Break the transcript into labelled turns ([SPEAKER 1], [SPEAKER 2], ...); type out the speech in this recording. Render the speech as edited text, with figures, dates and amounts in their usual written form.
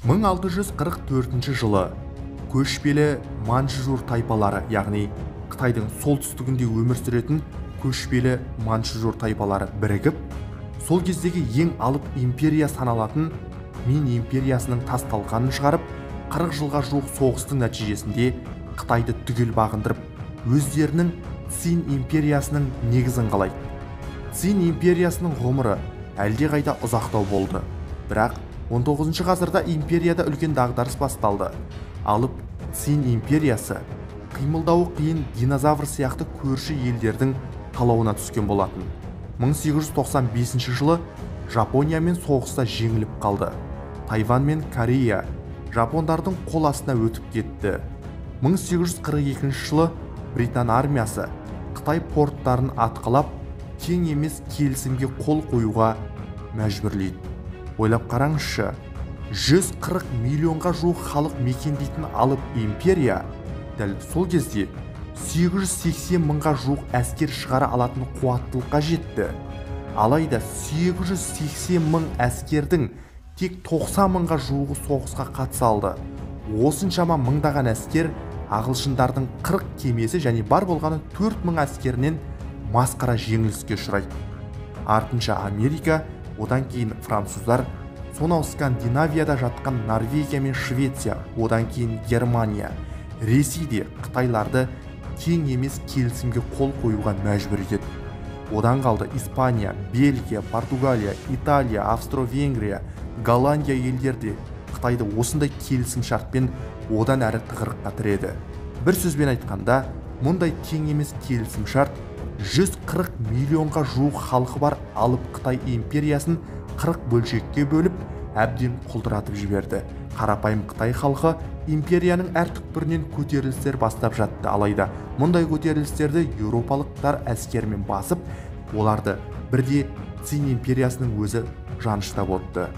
[SPEAKER 1] 1644 жылы көшпелі маньчжур тайпалары, яғни Қытайдың солтүстігінде өмір сүретін көшпелі маньчжур тайпалары бірігіп, сол кездегі ең алып империя саналатын Мин империясының тас талқанын шығарып, 40 жылға жуық соғыстың нәтижесінде Қытайды түгел бағындырып, өздерінің Цин империясының негізін қалайды. Цин империясының ғұмыры әлдеқайда ұзақтау болды. Бірақ 19 ғасырда империяда үлкен дағдарыс басталды. Алып Цин империясы қимылдауы қиын динозавр сияқты көрші елдердің талауына түскен болатын. 1895 жылы Жапониямен соғыста жеңіліп қалды. Тайвань мен Корея жапондардың қол астына өтіп кетті. 1842 жылы Британ армиясы Қытай порттарын атқылап, тең емес келісімге қол қоюға мәжбүрлейді. Ойлап қараңызшы, 140 миллионға жуық халық мекендейтін алып империя дәл сол кезде 880 мыңға жуық әскер шығара алатын қуаттылыққа жетті. Алайда 880 мың әскердің тек 90 мыңға жуығы соғысқа қатыса алды. Осыншама мыңдаған әскер ағылшындардың 40 кемесі және бар болғаны 4 мың әскерінен масқара жеңіліске ұшырайды. Артынша Америка, одан кейін француздар, сонау Скандинавияда жатқан Норвегия мен Швеция, одан кейін Германия, Ресей де қытайларды тең емес келісімге қол қоюға мәжбүр етеді. Одан қалды Испания, Бельгия, Португалия, Италия, Австро-Венгрия, Голландия елдері де Қытайды осындай келісім шартпен одан әрі тығырыққа тіреді. Бір сөзбен айтқанда, мұндай тең емес келісім шарт 140 миллионға жуық халқы бар алып Қытай империясын 40 бөлшекке бөліп, әбден құлдыратып жіберді. Қарапайым Қытай халқы империяның әр түкпірінен көтерілістер бастап жатты. Алайда мұндай көтерілістерді еуропалықтар әскерімен басып, оларды бірде Цин империясының өзі жаныштап отты.